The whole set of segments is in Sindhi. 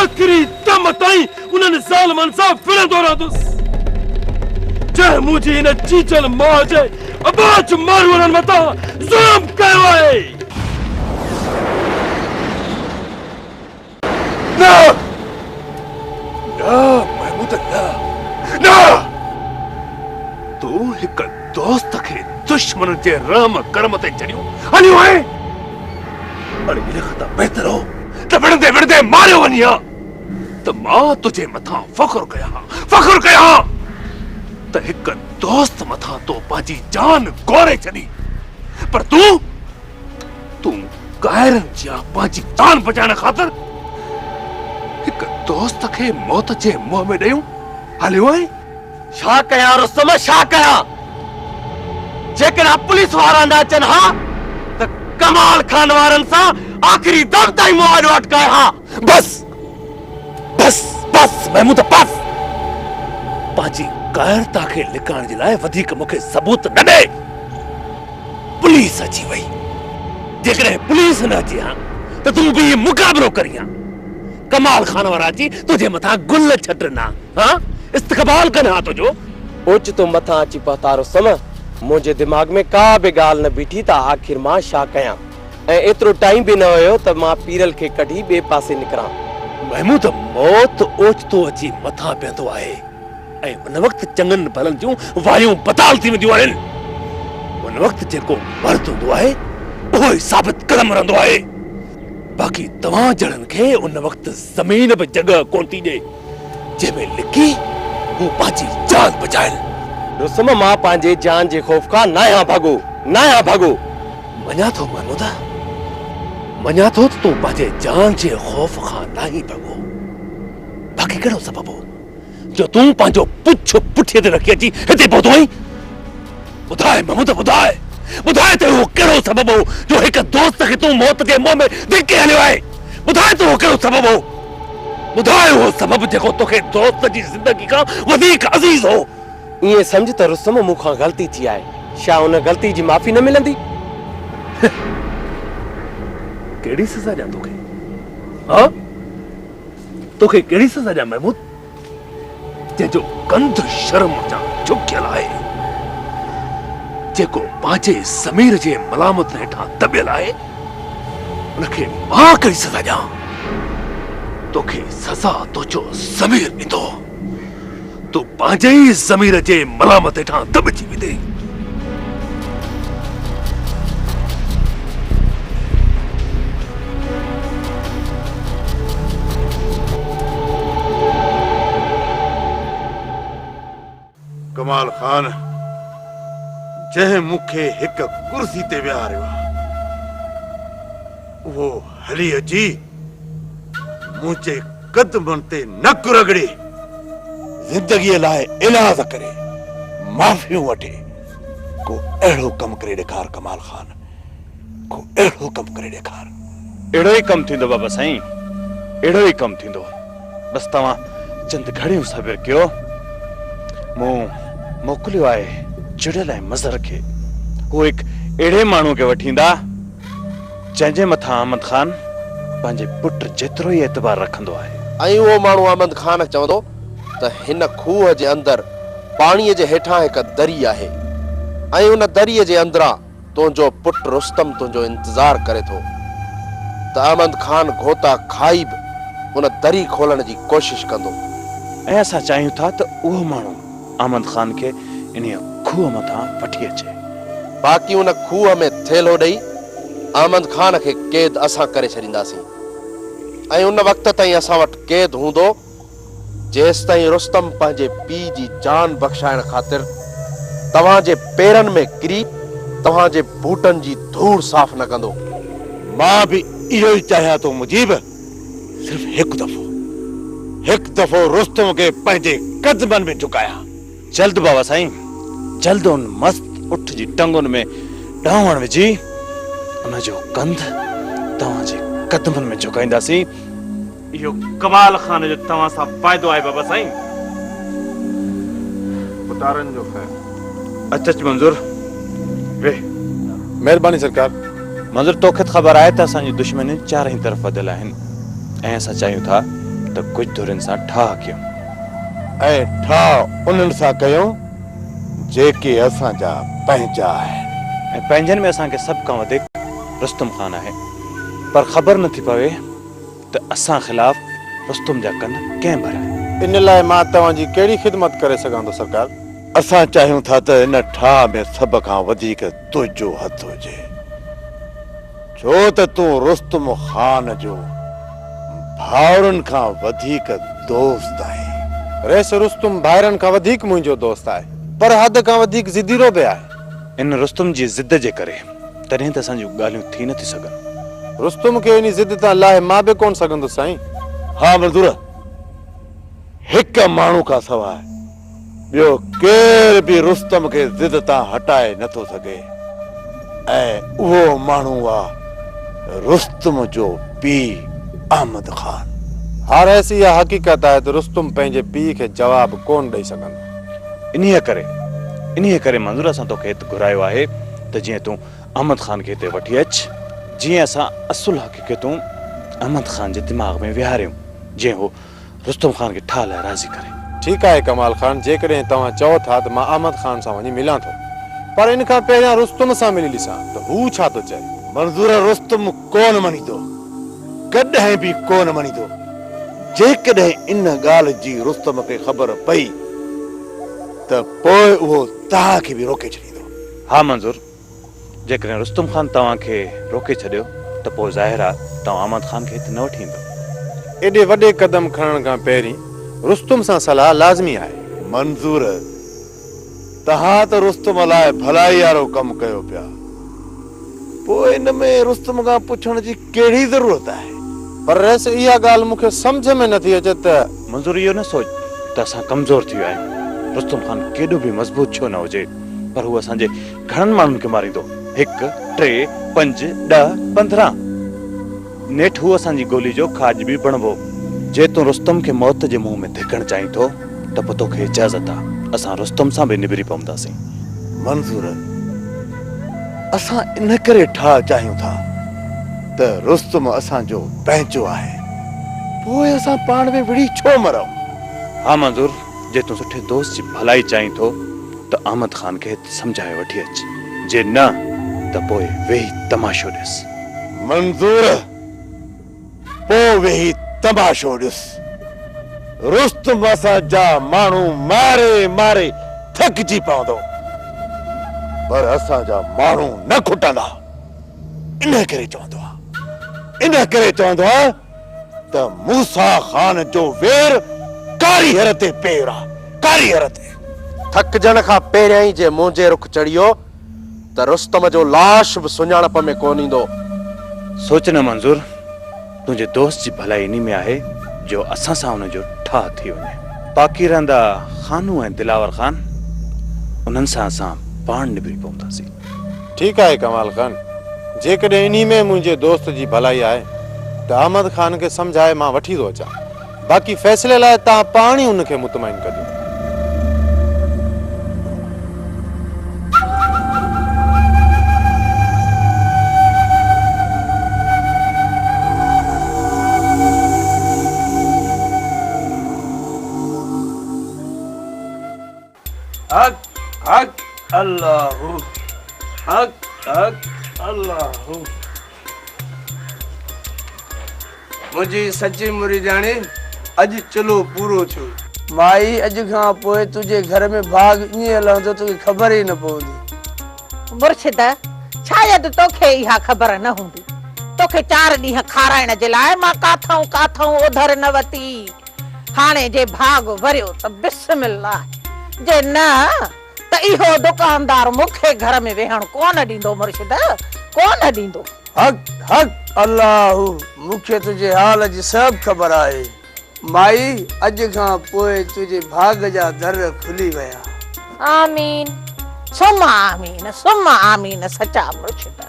آخري دم تائين انهن ظالمن سان وڙهندو رهندس، جنهن منهنجي هن جيجل ماء جي اٻاجهه ماروئڙن مٿان ظلم ڪيو آهي. نه! نه محمود نه! نه! تون هڪ دوست کي دشمنن جي رحم ڪرم تي ڇڏيو هليو آهين. اڙي ان کان ته بهتر هو ته وڙهندي وڙهندي ماريو وڃين ها ته مان تنهنجي مٿان فخر ڪيان ها، فخر ڪيان ها ته هڪ دوست مٿان تو پنهنجي جان گهوري ڇڏي پر تون تون ڪائرن جيان پنهنجي جان بچائڻ خاطر هڪ دوست کي موت جي منهن ۾ ڏيون هليو آهين. ڇا ڪيان رستم ڇا ڪيان؟ جيڪڏهن پوليس وارا نه اچن ها ته ڪمال خان وارن سان آخري دم تائين مهاڏو اٽڪائي ها. بس بس بس محمود بس! پنهنجي ڪائرتا کي لڪائڻ جي لاء وڌيڪ مون کي ثبوت نه ڏي. پوليس اچي وئي. جيڪڏهن پوليس نه اچي ها ته تون بيهي مقابلو ڪرين ها. ڪمال خان وارا اچي تنهنجي مٿان گل ڇٽن ها. ها استقبال ڪن ها تنهنجو. اوچتو مٿان اچي پهتا رستم. منهنجي دماغ ۾ ڪا به ڳالهه نه بيٺي ته آخر مان ڇا ڪيان ۽ ايترو ٽائيم به نه هيو ته مان پيرل کي ڪڍي ٻئي پاسي نڪران. محمود موت اوچتو اچي مٿان پيندو آهي. ۽ ان وقت چڱن ڀلن جون وايون بتال ٿي وينديون آهن. ان وقت جيڪو مرد هوندو آهي، اهو ئي ثابت قدم رهندو آهي. باقي توهان جهڙن کي ان وقت زمين به جڳهه ڪونه ٿي ڏئي، جنهن ۾ لڪي هو پنهنجي جان بچائين. رسم مان پنهنجي جان جي خوف کان ناهيان ڀڳو، ناهيان ڀڳو. مڃان ٿو محمود، مڃان ٿو ته تون پنهنجي جان جي خوف کان ناهين ڀڳو. باقي ڪهڙو سبب هو؟ جو تون پنهنجو پڇ پٺيء تي رکي اچي هتي پهتو آهين؟ ٻڌاء محمود ٻڌاء، ٻڌاء ته اهو ڪهڙو سبب هو جو هڪ دوست کي تون موت جي منهن ۾ ڌڪي هليو آهين؟ ٻڌاء ته اهو ڪهڙو سبب هو؟ ٻڌاء اهو سبب جيڪو توکي دوست جي زندگي کان وڌيڪ عزيز هو. ائين سمجهه ته رستم مون کان غلطي ٿي آهي، ڇا ان غلطي جي معافي نه ملندي؟ ڪهڙي سزا ڏيان توکي؟ ها؟ توکي ڪهڙي سزا ڏيان محمود، جنهن جو ڪنڌ شرم جان جهڪيل آهي، جيڪو پنهنجي ضمير جي ملامت هيٺان دٻيل آهي، ان کي مان ڪهڙي سزا ڏيان؟ توکي سزا تنهنجو ضمير ڏيندو. تون پنهنجي ئي ضمير جي ملامت هيٺان دٻجي ويندين. ڪمال خان جنهن مون کي هڪ ڪرسي تي ويهاريو آهي، اهو هلي اچي منهنجي قدمن تي نڪ رڳڙي، زندگيء لاء ايلاز ڪري، معافيون وٺي، ڪو اهڙو ڪم ڪري ڏيکار ڪمال خان، ڪو اهڙو ڪم ڪري ڏيکار. اهڙو ئي ڪم ٿيندو بابا سائين، اهڙو ئي ڪم ٿيندو. بس توهان چند گهڙيون صبر ڪيو. مون موڪليو آهي چڙيل ۽ مظهر کي. هو هڪ اهڙي ماڻهوء کي وٺي ايندا، جنهن جي مٿان احمد خان پنهنجي پٽ جيترو ئي اعتبار رکندو آهي. ۽ اهو ماڻهو احمد خان کي چوندو ته هن کوهه جي اندر پاڻيء جي هيٺان هڪ دري آهي ۽ ان دريء جي اندران تنهنجو پٽ رستم تنهنجو انتظار ڪري ٿو ته احمد خان گهوتا کائي به ان دري کولڻ جي ڪوشش ڪندو. ۽ اسان چاهيون ٿا ته اهو ماڻهو احمد خان کي انهيء کوهه مٿان وٺي اچي. باقي ان کوهه ۾ ٿيلهو ڏئي احمد خان کي قيد اسان ڪري ڇڏينداسين ۽ ان وقت تائين اسان وٽ قيد هوندو جيستائين رستم پنهنجي پيء جي جان بخشائڻ خاطر توهان جي پيرن ۾ ڪري توهان جي بوٽن جي ڌوڙ صاف نه ڪندو. مان به اهو ئي چاهيان ٿو مجيب، صرف هڪ دفعو، هڪ دفعو رستم کي پنهنجي قدمن ۾ جهڪايان. جلد بابا سائين، جلد ان مست اٺ جي ٽنگن ۾ ڏانوڻ وجهي ان جو ڪنڌ توهان جي قدمن ۾ جهڪائينداسين. اهو ڪمال خان جو توهان سان واعدو آهي بابا سائين. پٽارن جو خير. اچ اچ منظور ويهه. مهرباني سرڪار. منظور توکي ته خبر آهي ته اسان جون دشمنيون چارئي طرف وڌل آهن ۽ اسان چاهيون ٿا ته ڪجهه ڌرين سان ٺاهه ڪيون. ۽ ٺاهه انهن سان ڪيون جيڪي اسان جا پنهنجا آهن. ۽ پنهنجن ۾ اسان کي سڀ کان وڌيڪ رستم خان آهي. پر خبر نه ٿي پوي ته اسان خلاف رستم جا ڪن ڪنهن ڀريا. ان لاء مان توهان جي ڪهڙي خدمت ڪري سگهان ٿو سرڪار؟ اسان چاهيون ٿا ته ان ٺاهه ۾ سڀ کان وڌيڪ تنهنجو هٿ هجي. ڇو ته تون رستم خان جو ڀائرن کان وڌيڪ دوست آهين. رئيس رستم ڀائرن کان وڌيڪ منهنجو دوست آهي، پر حد کان وڌيڪ ضديرو به آهي. ان رستم جي ضد جي ڪري تڏهن ته اسان جون ڳالهيون ٿي نه ٿيون سگهن. رستم کي انهي ضد تان لاهي مان به ڪونه سگهندس سائين. ها منظور، هڪ ماڻهو کان سواء ٻيو ڪير به رستم کي ضد تان هٽائي نه ٿو سگهي ۽ اهو ماڻهو آ رستم جو پيء احمد خان. ها رئيس اها حقيقت آهي ته رستم پنهنجي پيء کي جواب ڪونه ڏئي سگهندو. انهيء ڪري، انهيء ڪري منظور اسان توکي هت گهرايو آهي ته جيئن تون احمد خان کي هتي وٺي اچ، جيئن اسان اصل حقيقتون احمد خان جي دماغ ۾ ويهاريون، جيئن هو رستم خان کي ٺاهه لاء راضي ڪري. ٺيڪ آهي ڪمال خان، جيڪڏهن توهان چئو ٿا ته مان احمد خان سان وڃي ملان ٿو. پر ان کان پهريان رستم سان ملي ڏسان ته هو ڇا ٿو چئي. منظور رستم ڪونه مڃيندو، ڪڏهن به ڪونه مڃيندو. جيڪڏهن ان ڳالهه جي رستم کي خبر پئي ته پوء اهو توهان کي به روڪي ڇڏيندو. ها منظور، جيڪڏهن رستم خان توهان کي روڪي ڇڏيو ته پوء ظاهر آ توهان احمد خان کي هت نه وٺي ايندؤ. ايڏي وڏي قدم کڻڻ کان پهرين رستم سان صلاح لازمي آهي. منظور، توهان ته رستم لاء ڀلائي وارو ڪم ڪيو پيا، پوء ان ۾ رستم کان پڇڻ جي ڪهڙي ضرورت آهي؟ پر رئيس اها ڳالهه مون کي سمجهه ۾ نٿي اچي ته. منظور اهو نه سوچ ته اسان ڪمزور ٿي ويا آهيون. رستم خان ڪيڏو به مضبوط ڇو نه هجي پر هو اسان جي گهڻن ماڻهن کي ماريندو. هڪ، ٽي، پنج، ڏهه، 15. نيٺ هو اسان جي گولي جو کاڄ به بڻبو. جي تون رستم کي موت جي منهن ۾ ڌڪڻ چاهين ٿو ته پوء توکي اجازت آ. اسان رستم سان به نبري پونداسين. منظور، اسان ان ڪري ٺاهه چاهيون ٿا ته رستم اسان جو پنهنجو آهي، پوء اسان پاڻ ۾ وڙهي ڇو مرون؟ ها منظور، جي تون سٺي دوست جي ڀلائي چاهين ٿو ته احمد خان کي هت سمجهائي وٺي اچ، جي نه ته پوء ويهي تماشو ڏس. منظور، پوء ويهي تماشو ڏس. رستم اسان جا ماڻهو ماري ماري ٿڪجي پوندو، پر اسان جا ماڻهو نه کٽندا. انهيء ڪري چوندو آهيان، انهيء ڪري چوندو آهيان ته موسيٰ خان جو وير ڪاريهر تي پير آ، ڪاريهر تي. ٿڪجڻ کان پهريائين جي منهنجي رخ چڙهيو ته رستم جو لاش به سڃاڻپ ۾ ڪونه ايندو. سوچ نه منظور، تنهنجي دوست جي ڀلائي انهي ۾ آهي جو اسان سان ان جو ٺاهه ٿي وڃي. باقي رهندا خانو ۽ دلاور خان، انهن سان اسان پاڻ نبري پونداسين. ٺيڪ آهي ڪمال خان، جيڪڏهن انهي ۾ منهنجي دوست جي ڀلائي آهي ته احمد خان کي سمجهائي مان وٺي ٿو اچان. باقي فيصلي لاء توهان پاڻ ئي ان کي مطمئن ڪجو. حق حق الله هو حق حق الله هو. منهنجي سچي مريدياڻي اڄ چلو پورو ٿيو. مائي اڄ کان پوء تنهنجي گهر ۾ ڀاڳ ائين لهندو توکي خبر ئي نه پوندي. مرشد، شايد توکي اها خبر نه هوندي. توکي چار ڏينهن کارائڻ جي لاء مان ڪاٿئون ڪاٿئون اوڌر نه وتي. هاڻي جي ڀاڳ وريو ته بسم الله، جي نه ته اهو دڪاندار مون کي گهر ۾ ويهڻ ڪونه ڏيندو مرشد، ڪونه ڏيندو. حق حق الله هو، مون کي تنهنجي حال جي سڀ خبر آهي. مائي، اڄ کان پوء تنهنجي ڀاڳ جا در کلي ويا. آمين ثم آمين ثم آمين سچا مرشد.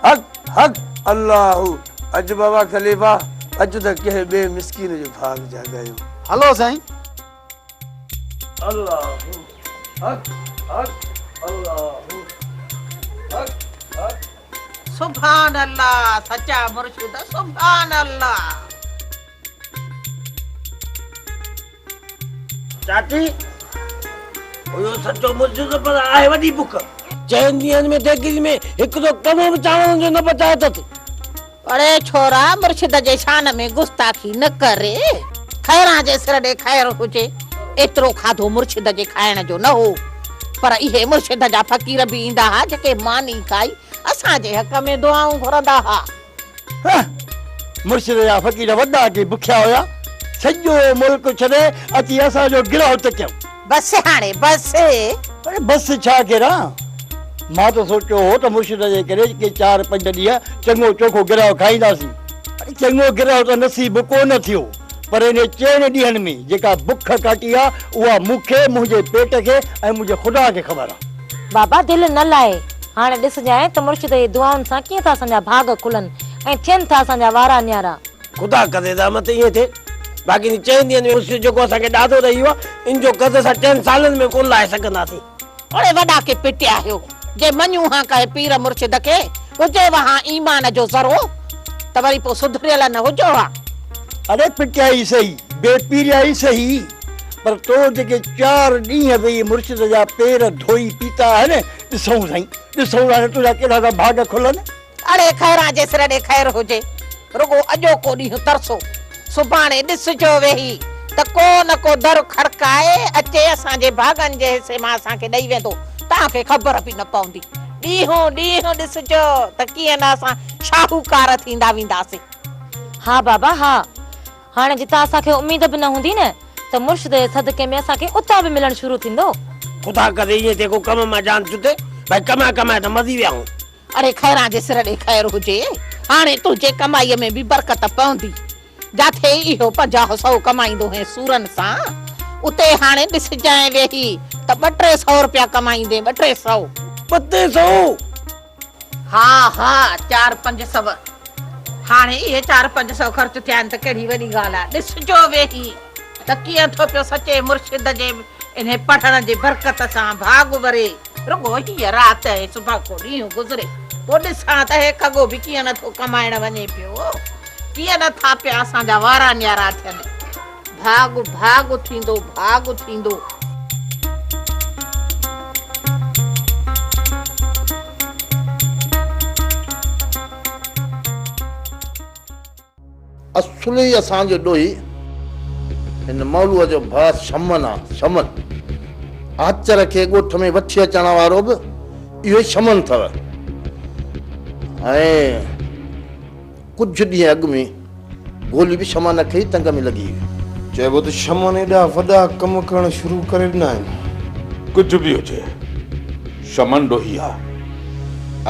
حق حق الله هو، اچ بابا خليفا، اچ ته ڪنهن ٻئي مسڪين جو ڀاڳ جاڳايون. هلو سائين. الله حق حق الله حق حق. سبحان الله سچا مرشد سبحان الله. چاچي، اهو سچو مرشد پر آهي وڏي بک. چئن ڏينهن ۾ ديڳڙي ۾ هڪڙو ڪڻو به چانورن جو نه بچايو اٿس. اڙي ڇورا، مرشد جي شان ۾ گستاخي نه ڪر. خيران جي سر ڏي خير هجي، ايترو کاڌو مرشد جي کائڻ جو نه هو. پر اهي مرشد جا فقير به ايندا ها، جيڪي ماني کائي اسان جي حق ۾ دعائون گهرندا ها. هه! مرشد جا فقير وڏا ڪي بکيا هيا، سڄو ملڪ ڇڏي اچي اسان جو گرهه ٽڪيائون. بس هاڻي بس. اڙي بس ڇا ڪيران، مان ته سوچيو هو ته مرشد جي ڪري ڪي چار پنج ڏينهن چڱو چوکو گرهه کائينداسين. اڙي چڱو گرهه ته نصيب ڪو نه ٿيو، پر انهي چئن ڏينهن ۾ جيڪا بک ڪاٽي آ، اها مون کي، منهنجي پيٽ کي ۽ منهنجي خدا کي خبر آ. بابا دل نه لاهي، هاڻي ڏسجانء ته مرشد جي دعائن سان ڪيئن ٿا اسان جا ڀاڳ کلن ۽ ٿين ٿا اسان جا وارا نيارا. خدا ڪري ته احمد ائين ٿئي. باقي انهن چئن ڏينهن ۾ مرشد جيڪو اسان کي ڏاڍو ڏئي ويو آهي، ان جو قرض اسان چئن سالن ۾ ڪونه لاهي سگهنداسين. اڙي وڏا ڪي پٽيا آهيو، جي مڃون ها ڪنهن پير مرشد کي، هجيو ها ايمان جو ذرو ته وري پوء سڌريل نه هجو ها. اڙي پٽيا ئي سهي، بي پيريا ئي سهي، پر تو جيڪي چار ڏينهن ويهي مرشد جا پير ڌوئي پيتا آهن، ڏسون سائين، ڏسون هاڻي تنهنجا ڪهڙا ٿا ڀاڳ کلن. اڙي خيران جي سر ڏي خير هجي، رڳو اڄوڪو ڏينهن ترسو، سڀاڻي ڏسجو ويهي ته ڪو نه ڪو در کڙڪائي اچي اسان جي ڀاڳن جي حصي مان اسان کي ڏئي ويندو، توهان کي خبر به نه پوندي. ڏينهون ڏينهن ڏسجو ته ڪيئن نه اسان شاهوڪار ٿيندا وينداسين. ها بابا ها، هاڻي جتان اسان کي اميد به نه هوندي نه ته مرشد جي صدقي ۾ اسان کي اتان به ملڻ شروع ٿيندو. خدا ڪري ائين ٿئي ڪو ڪم مان جان ڇٽي، ڀائي ڪمائي ڪمائي ته مري ويا آهيون. اڙي خيران جي سر ڏي خير هجي، هاڻي تنهنجي ڪمائيء ۾ به برڪت پوندي. جاٿي اهو 50 سئو ڪمائيندو هئين سورن سان، اتي هاڻي ڏسجانء ويهي ته ٻه ٽي سئو رپيا ڪمائيندين، ٻه ٽي سئو. ٻه ٽي سئو؟ ها ها، چار پنج سئو. هاڻي اهي چار پنج سئو خرچ ٿيا آهن ته ڪهڙي وڏي ڳالهه آهي. ڏسجو ويهي ته ڪيئن ٿو پيو سچي مرشد جي انهي پڙهڻ جي برڪت سان ڀاڳ وري. رڳو هيء رات ۽ سڀاڳو ڏينهن گذري، پوء ڏسان ته هي کڳو به ڪيئن نه ٿو ڪمائڻ وڃي پيو، ڪيئن نه ٿا پيا اسان جا وارا نيارا ٿين. ڀاڳ ڀاڳ ٿيندو، ڀاڳ ٿيندو. اصل ئي اسان جو ڏوهي هن مولوء جو ڀاء شمن آ، شمن. آچر کي ڳوٺ ۾ وٺي اچڻ وارو به اهو ئي شمن اٿو. ۽ ڪجهه ڏينهن اڳ ۾ گولي به شمن کي ئي تنگ ۾ لڳي هئي. چئبو ته شمن ايڏا وڏا ڪم ڪرڻ شروع ڪري ڏنا آهن. ڪجهه به هجي، شمن ڏوهي آ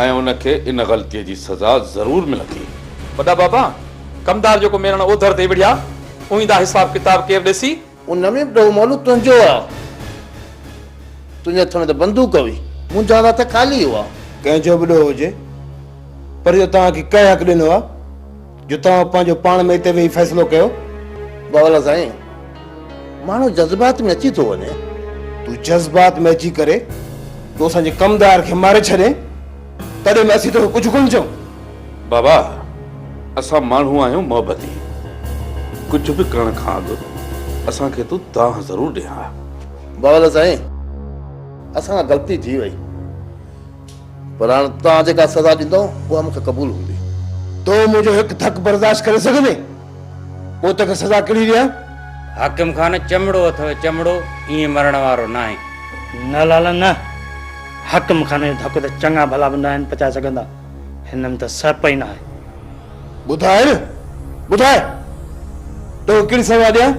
۽ ان کي ان غلطيء جي سزا ضرور ملندي. وڏا بابا، ڪمدار جيڪو ميرڻ اوڌر تي وڙهيا، اوئيندا حساب ڪتاب ڪير ڏسي؟ ان ۾ به ڏوهه مولو تنهنجو آ. تنهنجي هٿ ۾ ته بندوق هئي، منهنجا هٿ خالي هئا. ڪنهن جو به ڏوهه هجي، پر اهو توهان کي ڪنهن حق ڏنو آ، جو توهان پنهنجو پاڻ ۾ اتي ويهي فيصلو ڪيو؟ بابلا سائين، ماڻهو جذبات ۾ اچي ٿو وڃي. تون جذبات ۾ اچي ڪري تون اسان جي ڪمدار کي ماري ڇڏين، تڏهن به اسين توکي ڪجهه ڪونه چئون. بابا اسان ماڻهو آهيون محبتي، ڪجهه به ڪرڻ کان اڳ اسان کي تون دانهن ضرور ڏي ها. بابل سائين اسان کان غلطي ٿي وئي پر هاڻ توهان جيڪا سزا ڏيندؤ اها مون کي قبول هوندي. تون منهنجو هڪ ڌڪ برداشت ڪري سگهندين؟ پوء توکي سزا ڪهڙي ڏيان؟ حاڪم خان چمڙو اٿئو چمڙو، ائين مرڻ وارو ناهين. نه لالا نه، حاڪم خان جو ڌڪ ته چڱا ڀلا به ناهن پچائي سگهندا. هن ۾ ته سهپ ئي ناهي. ٻڌاء نه، ٻڌاء، توکي ڪهڙي سزا ڏيان؟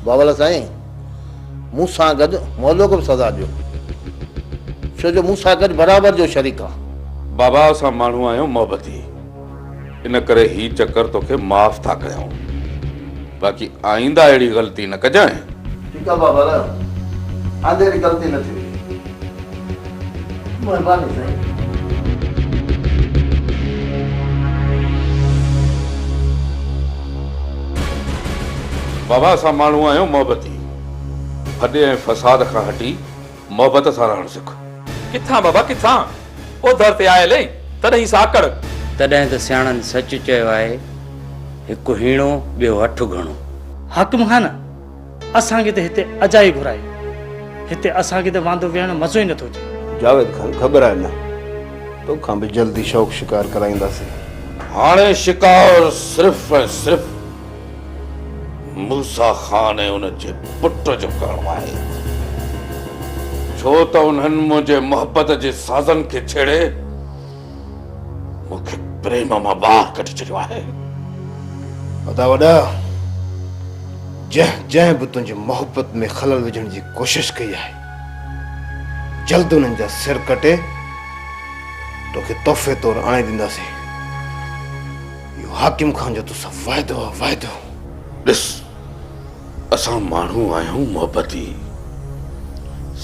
بابل سائين، مون سان گڏ مولو کي به سزا ڏيو، ڇو جو مون سان گڏ برابر جو شريڪ آ. بابا، اسان ماڻهو آهيون محبتي، ان ڪري هي چڪر توکي معاف ٿا ڪيون، باقي آئنده اهڙي غلطي نه ڪجانء. ٺيڪ آ بابل، آئنده اهڙي غلطي نه ٿيندي. مهرباني سائين. بابا اسان ماڻهو آهيون محبتي، ڦڏي ۽ فساد کان هٽي محبت سان رهڻ سک. ڪٿان بابا ڪٿان، اوڌر تي آيل اي، تڏهن ساڪڙ. تڏهن ته سياڻن سچ چيو آهي، هڪ هيڻو ٻيو هٺ گهڻو. حاڪم خان، اسان کي ته هتي اجائي گهرائي. هتي اسان کي ته واندو ويهڻ مزو ئي نٿو اچي. جاويد خان، گهٻراء نه. توکان به جلدي شوق شڪار ڪرائينداسين. هاڻي شڪار صرف ۽ صرف موسيٰ خان ۽ ان جي پٽ جو ڪرڻو آهي. ڇو ته انهن منهنجي محبت جي سازن کي ڇيڙي مون کي پريم مان ٻاهر ڪڍي ڇڏيو آهي. ادا وڏا، جنهن جنهن به تنهنجي محبت ۾ خلل وجهڻ جي ڪوشش ڪئي آهي، جلد انهن جا سر ڪٽي توکي تحفي طور آڻي ڏينداسين. اهو حاڪم خان جو توسان واعدو آهي، واعدو. ڏس، اسان ماڻهو آهيون محبتي،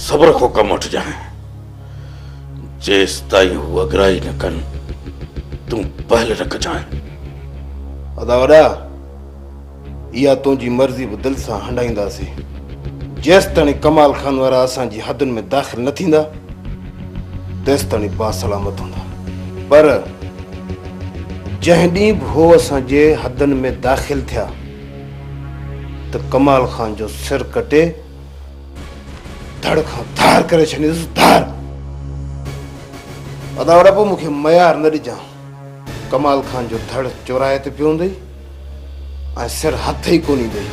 صبر کان ڪم وٺجانء. جيستائين هو اڳرائي نه ڪن، تون پهل نه ڪجانء. ادا وڏا، اها تنهنجي مرضي به دل سان هنڊائينداسين. جيستاڻي ڪمال خان وارا اسان جي حدن ۾ داخل نه ٿيندا، تيستاڻي باسلامت هوندا. پر جنهن ڏينهن به هو اسان جي حدن ۾ داخل ٿيا ته ڪمال خان جو سر ڪٽي، ڌڙ کان ڌار ڪري ڇڏيندس ڌار. ادا وڏا پوء مون کي ميار نه ڏجان. ڪمال خان جو ڌڙ چوراهي تي پيو هوندئي ۽ سر هٿ ئي ڪونه ايندئي.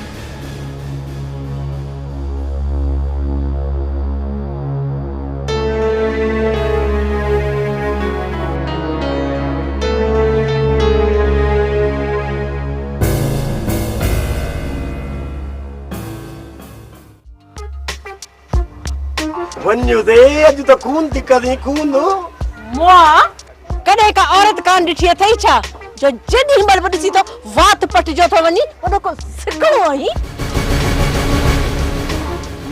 وڃ ري اڄ ته خون ٿي ڪرين خون. مئا ڪڏهن ڪا عورت ڪانه ڏٺي اٿئي ڇا جو جيڏي مهل به ڏسين ٿو وات پٽجيو ٿو وڃين وڏو ڪو سڪڻو آهين.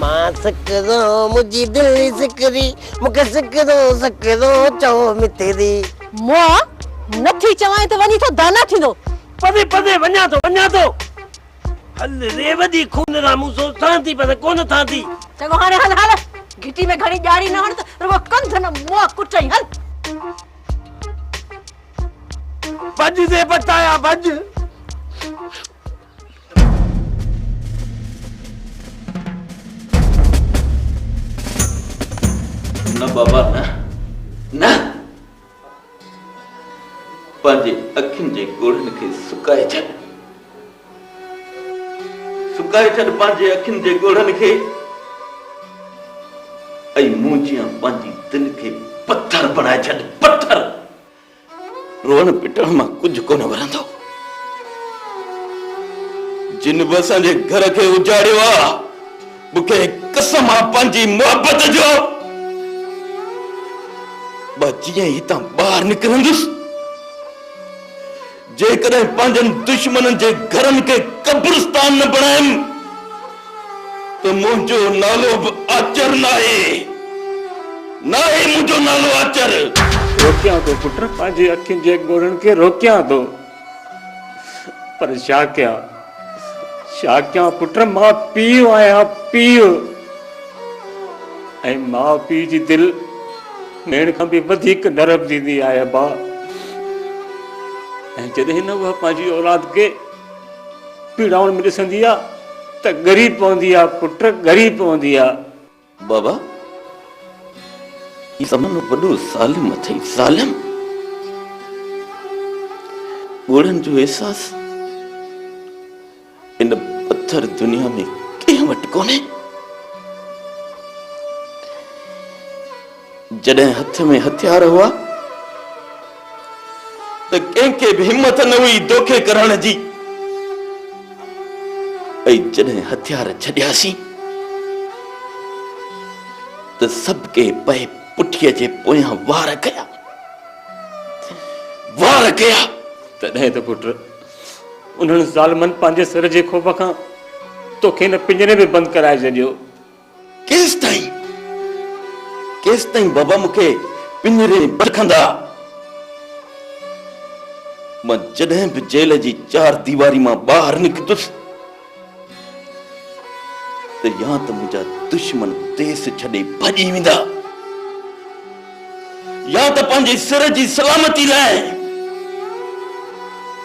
مان سڪرو منهنجي دل سڪري مونکي سڪرو سڪرو چئو متري. مئا نٿي چوانء ته وڃي ٿو دانا ٿيندو. پري پري وڃان ٿو وڃان ٿو. هل ري وڏي خون را مون سو سان ٿي پر ڪونه ٿان ٿي. چڱو هاڻي هل هل گهٽي ۾ گهڻي ڄاڙي نه هڻ ته رڳو ڪنڌ نه مئا ڪٽئين هل. ڀڄ ري بچايا ڀڄ. نه بابا نه نه. پنهنجي اکين جي ڳوڙهن کي سڪائي ڇڏ. سڪائي ڇڏ پنهنجي اکين جي ڳوڙهن کي ۽ مون جيان پنهنجي دل کي پٿر بڻائي ڇڏ، پٿر! روئڻ پٽڻ مان ڪجهه ڪونه ورندو. جن به اسان جي گهر کي اجاڙيو آ، مون کي قسم آ پنهنجي محبت جو، مان جيئن ئي هتان ٻاهر نڪرندس، جيڪڏهن پنهنجن دشمنن جي گهرن کي قبرستان نه بڻايم ته منهنجو نالو به آچر ناهي، ناهي منهنجو نالو آچر. روڪيان ٿو پٽ، پنهنجي اکين جي ڳوڙهن کي روڪيان ٿو. پر ڇا ڪيان، ڇا ڪيان پٽ، مان پيء آهيان، پيء. ۽ ماء پيء جي دل ميڻ کان به وڌيڪ نرم ٿيندي آهي ابا. ۽ جڏهن نه اها پنهنجي اولاد کي پيڙائن ۾ ڏسندي آ ته ڳري پوندي آ پٽ، ڳري پوندي آ. بابا هي زمانو وڏو ظالم اٿئي ظالم. ڳوڙهن جو احساس ان پٿر دنيا ۾ ڪنهن وٽ ڪونهي. جڏهن هٿ ۾ هٿيار هئا ته ڪنهن کي به همت نه هئي دوکي ڪرڻ جي ۽ جڏهن هٿيار ڇڏياسين ته سڀ ڪنهن پئي پٺيء جي پويان وار ڪيا وار ڪيا. تڏهن ته پٽ انهن ظالمن پنهنجي سر جي خوف کان توکي هن پڃري ۾ بند ڪرائي ڇڏيو. ڪيستائين ڪيستائين بابا مون کي پڃري ۾ بند رکندا؟ مان جڏهن به جيل جي چار ديواري مان ٻاهر نڪتس ته يا ته منهنجا دشمن ديس ڇڏي ڀڄي ويندا يا ته پنهنجي سر جي سلامتي لاء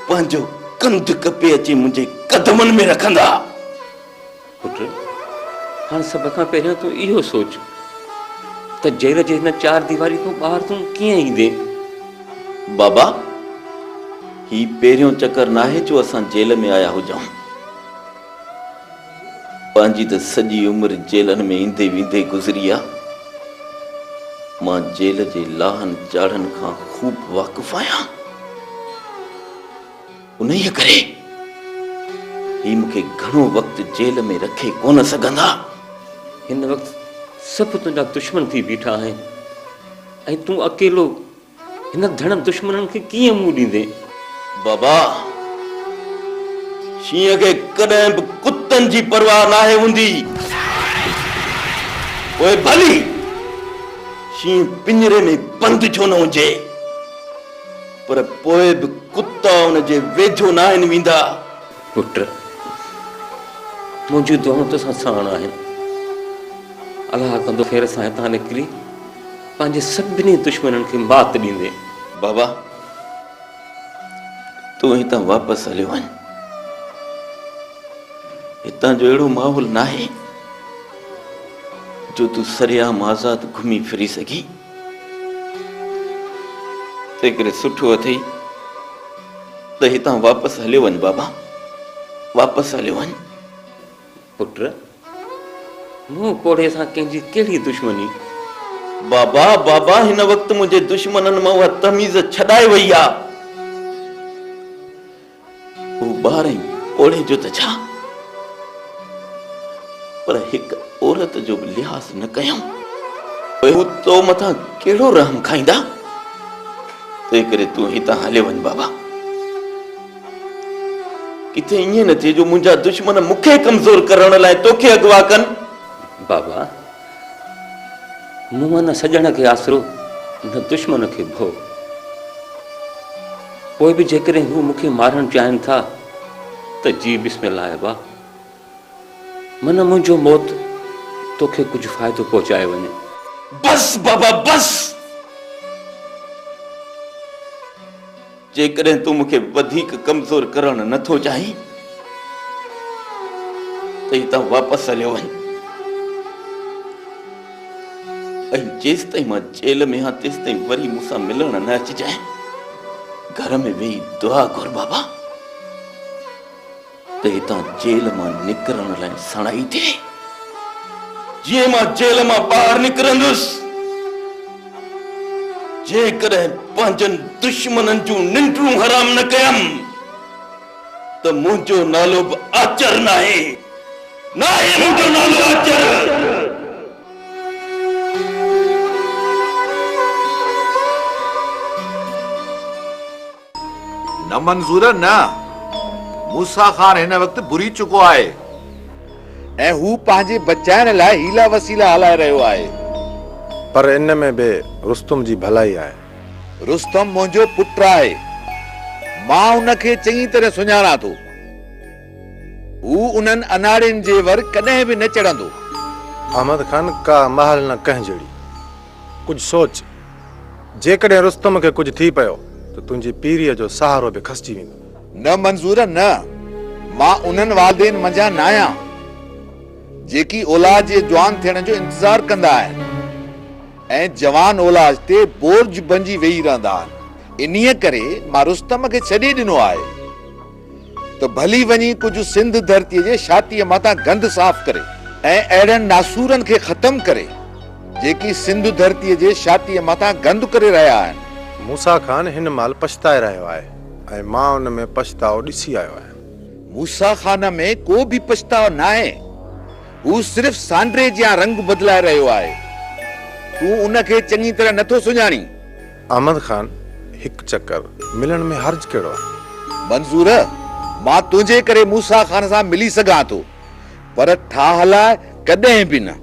پنهنجو ڪنڌ ڪپي اچي منهنجي قدمن ۾ رکندا. پٽ! هاڻ سڀ کان پهريان تون اهو سوچ ته جيل جي هن چار ديواري کان ٻاهر تون ڪيئن ايندين؟ بابا، هي پهريون چڪر ناهي جو اسان جيل ۾ آيا هجون. پنهنجي ته سڄي عمر جيلن ۾ ايندي ويندي گذري آ. مان جيل جي لاهن چاڙهن کان خوب واقف آهيان. انهيء ڪري هي مون کي گهڻو وقت جيل ۾ رکي ڪونه سگهندا. هن وقت سڀ تنهنجا دشمن ٿي بيٺا آهن ۽ تون اڪيلو هن ڌڻ دشمنن کي ڪيئن منهن ڏيندين؟ بابا، شينهن کي ڪڏهن به ڪتن جي پرواهه ناهي هوندي. پوء ڀلي شينهن پڃري ۾ بند ڇو نه هجي. پر پوء به ڪتا ان جي ويجهو ناهن ويندا. پٽ، منهنجون دعائون توسان ساڻ آهن. الله ڪندو خير سان هتان نڪري پنهنجي سڀني دشمنن کي مات ڏيندين. بابا، تون هتان واپس هليو وڃ. هتان جو اهڙو ماحول ناهي جو تون سرعام آزاد گهمي ڦري سگهين. تنهنڪري سٺو اٿئي ته هتان واپس هليو وڃ بابا، واپس هليو وڃ. پٽ، مون پوڙهي سان ڪنهن جي ڪهڙي دشمني؟ بابا، بابا، هن وقت منهنجي دشمنن مان اها تميز ڇڏائي وئي آ. هو ٻار ۽ پوڙهي جو ته ڇا، پر هڪ عورت جو به لحاظ نه ڪيائون. پوء هو تو مٿان ڪهڙو رحم کائيندا؟ تنهنڪري تون هتان هليو وڃ بابا. ڪٿي ائين نه ٿئي جو منهنجا دشمن مون کي ڪمزور ڪرڻ لاء توکي اغوا ڪن. بابا، مون مان نه سڄڻ کي آسرو نه دشمن کي ڀؤ. پوء به جيڪڏهن هو مون کي مارڻ چاهين ٿا ته جي بسم الله ابا، من منهنجو موت توکي ڪجهه فائدو پهچائي وڃي. بس بابا بس! جيڪڏهن تون مون کي وڌيڪ ڪمزور ڪرڻ نه ٿو چاهين ته هتان واپس هليو وڃ ۽ جيستائين مان جيل ۾ آهيان تيستائين وري مون سان ملڻ نه اچجانء. گهر ۾ ويهي دعا گهر بابا ته هتان جيل مان نڪرڻ لاء سڻائي ٿئي. جيئن مان جيل مان ٻاهر نڪرندس، جيڪڏهن پنهنجن دشمنن جون ننڊون حرام نه ڪيم ته منهنجو نالو به آچر ناهي، ناهي منهنجو نالو آچر. نه منظور نه، موسيٰ خان هن وقت ڀري چڪو آهي ۽ هو پنهنجي بچائڻ لاء حيلا وسيلا هلائي رهيو آهي. پر ان ۾ به رستم جي ڀلائي آهي. رستم منهنجو پٽ آهي. مان ان کي چڱي طرح سڃاڻان ٿو. هو انهن اناڙين جي ور ڪڏهن به نه چڙهندو. احمد خان ڪا مهل نه ڪنهن جهڙي. ڪجهه سوچ. جيڪڏهن رستم کي ڪجهه ٿي پيو ته تنهنجي پيريء جو سهارو به کسجي ويندو. نه منظور نه، مان انهن والدين منجهان ناهيان، جيڪي اولاد جي جوان ٿيڻ جو انتظار ڪندا آهن ۽ جوان اولاد تي بورج بنجي ويهي رهندا آهن. انهيء ڪري مان رستم کي ڇڏي ڏنو آهي ته ڀلي وڃي ڪجهه سنڌ ڌرتيء جي ڇاتيء مٿان گند صاف ڪري ۽ اهڙن ناسورن کي ختم ڪري. جيڪي سنڌ ڌرتيء جي ڇاتيء مٿان گند ڪري رهيا آهن. موسيٰ خان هن مهل پڇتائي رهيو آهي ۽ مان ان ۾ پڇتاء ڏسي آيو آهيان. موسيٰ خان ۾ ڪو به پڇتاء ناهي. هو صرف سانڊري جيان رنگ بدلائي رهيو آهي. تون ان کي چڱي طرح نٿو سڃاڻين. احمد خان، هڪ چڪر ملڻ ۾ حرج ڪهڙو آهي؟ منظور، مان تنهنجي ڪري موسيٰ خان سان ملي سگهان ٿو، پر ٺاهه لاء ڪڏهن به نه.